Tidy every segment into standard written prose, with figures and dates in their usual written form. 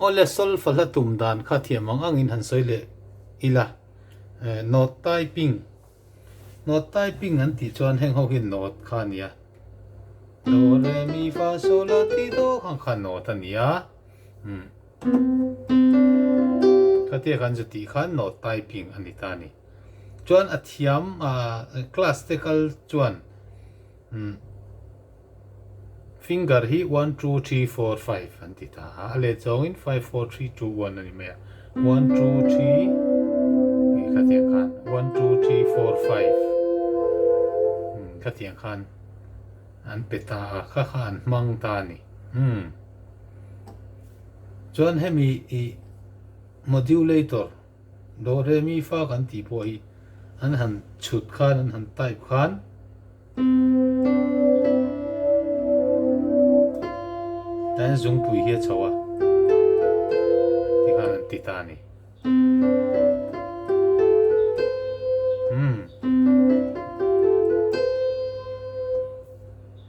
Aw le solfa hla tum dan kha thiam ang angin han sawi leh ila. Note typing Note typing an tih chuan heng ho hi note kha a nia. Do, re, mi, fa, sol, la, ti, do khang kha note a nia. Umm. Khatia kan zu tih khan note typing a ni ta a ni. Chuan a thiam class te kal chuan umm finger hi one two three four five an ti ta a, a let zawngin five four three two one a ni mai a, one two three ih khatiang khan one two three four five umm khatiang khan an pe ta a, kha kha an hmang ta a ni umm chuan hemi ih modulator Do re mi fa kan tih pawh hi an han chhut khan an han type khan tlai zungpui hi a chho a tikhan an ti ta a ni. Umm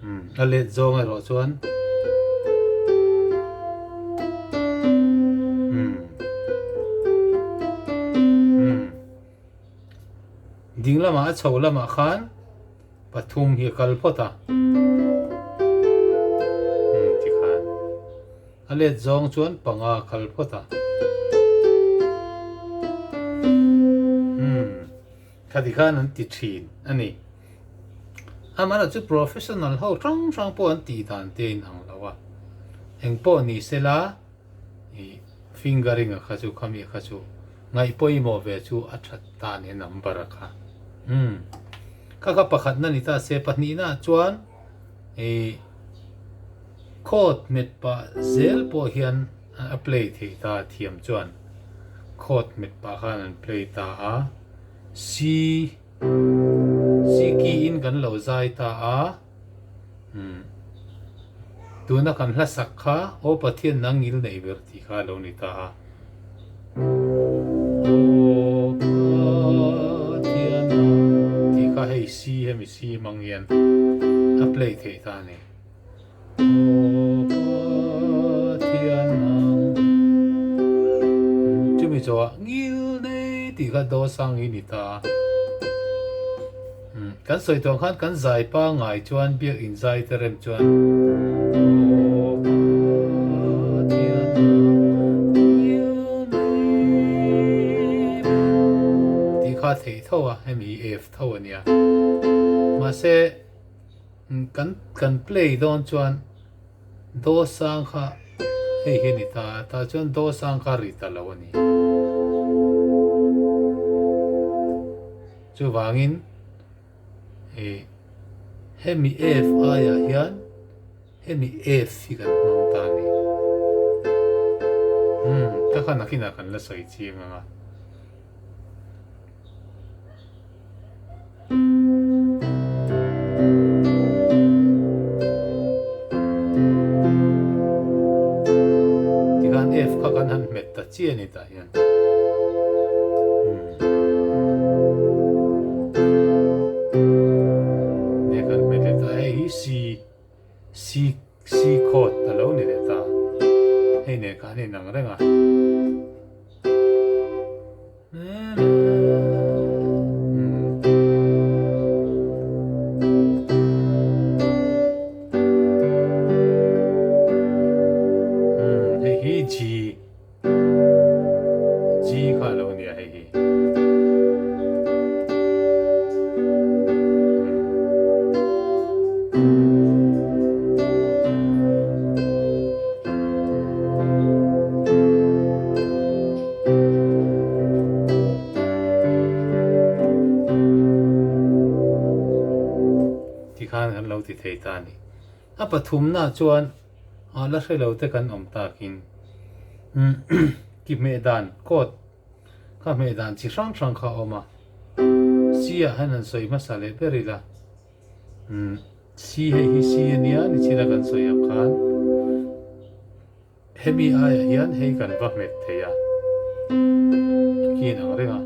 umm a let zawng erawh chuan umm umm ding lamah a chho lamah khan pathum hi a kal phawt a umm tikhan a let zawng chuan panga a kal phawt a umm Khati khan an ti thin a ni. Amaherawh chu professional ho hrang hrang pawh an tih dan te a inang lo a. Eng pawh ni sela ih fingering a kha chu khami a kha chu ngaih pawimawh ve chu a that ta a ni a number a kha. Umm. Kha kha pakhatna ni ta se pahnihna ah chuan ih chord hmet pah zel pawh hian a play thei ta a thiam chuan chord hmet pah khan an play ta a. C C key in kan lo zai ta a umm tuna kan hla sak kha Aw Pathian nang ngil nei ber tih kha a lo ni ta a. Aw Pathian nang tih kha hei C hemi C hmang hian a play theih ta a ni. Aw Pathian nang chumi chawah ngil nei tih kha do sang hi ni ta a. Kan sawi tawh khan kan zai pangngai chuan biakin zai te rem chuan Aw Pathian nang ngil nei tih kha theih tho a, hemi hi F tho a nia. Mahse. Kan kan play dawn chuan do sang kha hei hi a ni ta a, tah chuan do sang kha a ri ta lo a ni. Chuvangin ih hemi F aiah hian hemi F hi kan hmang ta a ni. Umm ka kha nakinah kan la sawi chiang ang a. Tikhan F kha kan han hmet ta chiah a ni tah hian. Nia kan hmet leh ta hei hi C C C chord a lo ni leh ta. Hei nen khan inang reng a. Hei hi G G kha a lo nia hei hi. Tikhan kan lo ti thei ta a ni. A pathumna chuan a la hre lo te kan awm takin ki hmeh dan coat kha hmeh dan chi hrang hrang kha a awm a. C ah hian han sawi hmasa leh ber ila. C hei hi C a nia nichina kan sawi ang khan. Hemi aiah hian hei kan va hmet thei a, a kin ang reng a,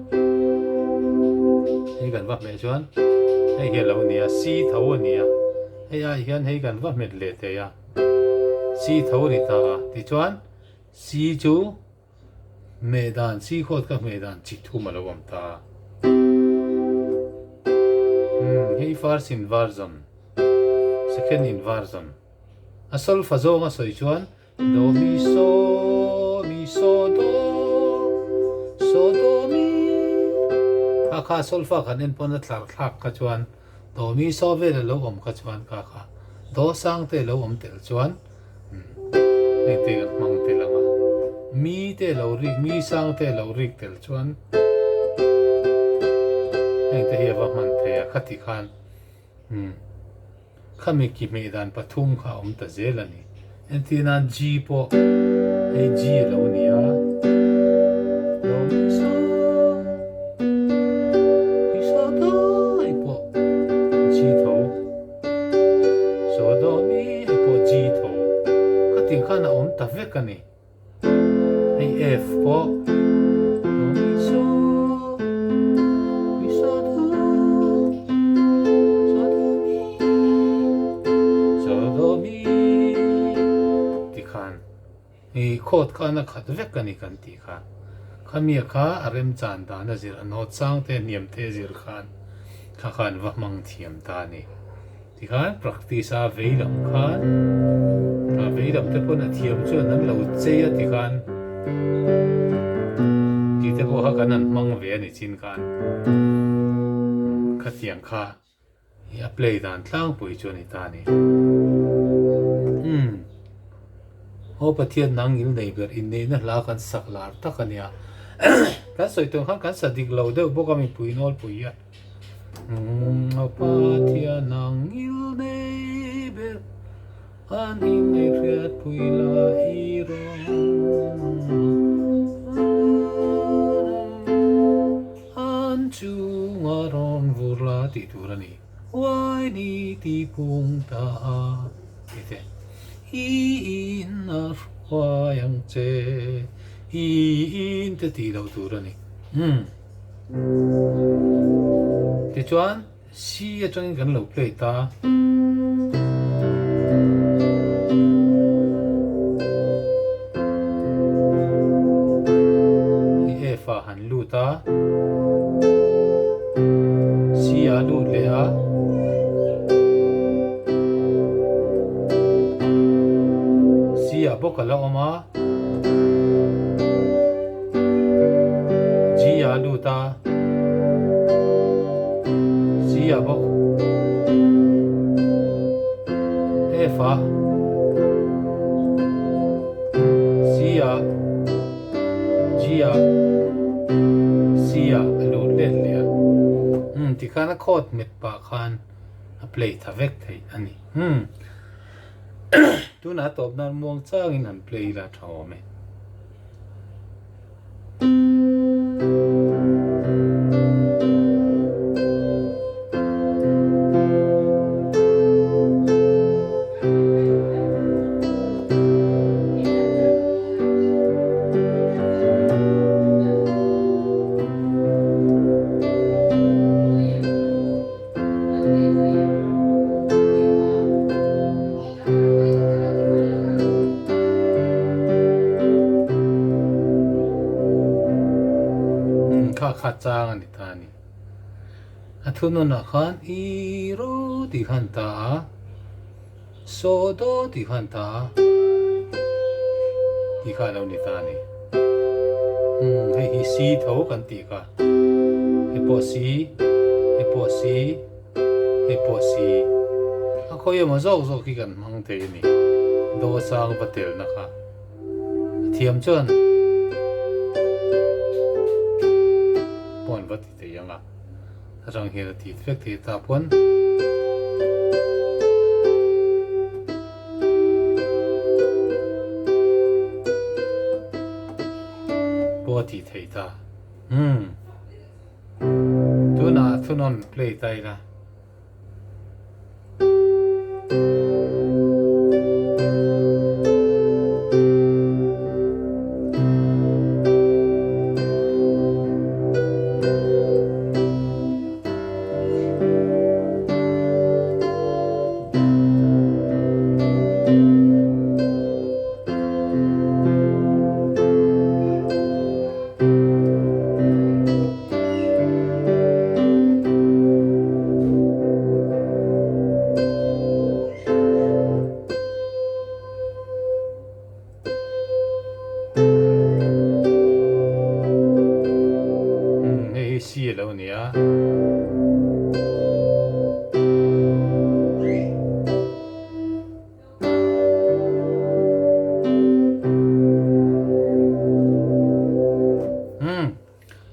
hei kan va hmeh chuan hei hi a lo ni a, C tho a ni a, hei aiah hian hei kan va hmet leh thei a, C tho a ni ta a, tichuan. C chu hmeh dan, C chord kha hmeh dan chi thum a lo awm ta. Umm hei first inversion, second inversion. A solfa zawng a sawi chuan Do mi so mi so do so do mi kha kha solfa kan en pawn a tlar thlak kha chuan do mi so vel a lo awm kha chuan kha kha do sang te lo awm tel chuan heng te kan hmang tel ang a mi te lo rik mi sang te lo rik tel chuan heng te hi a va hman thei a khati khan Umm. Khami ki hmeh dan pathum kha a awm ta zel a ni. Entir nan G pawh hei G a lo ni a. Do mi so mi so do hei pawh G tho. So do mi hei pawh G tho. Khatin khan a awm ta vek a ni. Hei F pawh Do mi so mi so do so do mi so do mi ti khan i chord khan a khat vek a ni kan tih kha khami kha a remchan dan a zir a note sang te hniam te a zir khan kha khan va hmang thiam ta a ni. Tikhan practice a vei lam khan a vei lam te pawn a thiam chuan an lo chei a tikhan tih te pawh kha kan han hmang ve a ni chin khan khatiang kha i a play dan tlangpui chu a ni ta a ni. Umm Aw Pathian nang il nei ber inneihna hla kan sak lar tak a nia kan sawi tawng khan kan sa dik lo deuh bawk a mipui nawlpui hian. A Pathian ang il nei ber an innei hriatpui la i rawn an chunga rawn vur la tih tur a ni. Uaini ti pung ta a ti te i in a hruai ang che i in te tih loh tur a ni. Tichuan C atangin kan lo play ta. Hi F ah han lut a. C ah lut leh a. C ah bawk a la awm a. G a lut a, C a bawk, F a, C a, G a, C a a lut let leh a. Umm tikhan a chord hmet pah khan a play tha vek thei a ni. Umm. Tunah tawp nan muang changin han play ila tha awm e. Kha kha chang a ni ta a ni. A thununah khan i ro tih khan ta a, saw do tih khan ta a tih kha a lo ni ta a ni. Hei hi si tho kan tih kha. Hei pawh si, hei pawh si. Hei pawh si a khawi emaw zawk zawk hi kan hmang thei a ni. Dawhsang va telna kha a thiam chuan pawh an va ti thei ang a, atang hian a ti vek thei ta pawn. Pawh a ti thei ta. Umm. Tunah thunawn play ta ila. Umm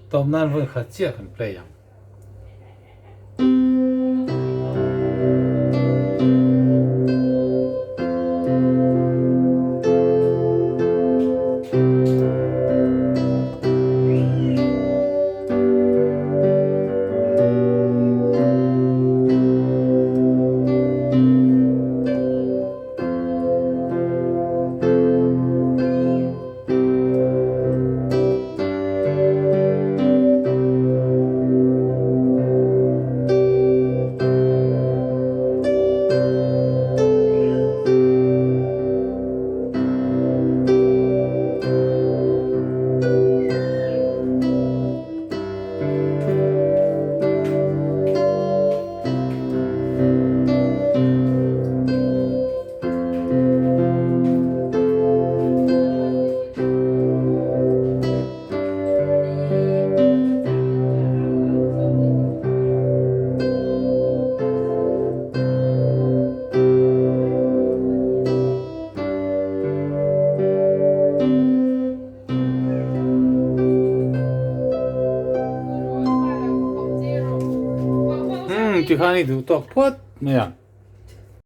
tawp nan vawi khat chiah kan play ang. Umm tikhan i duh tawk phawt mai ang.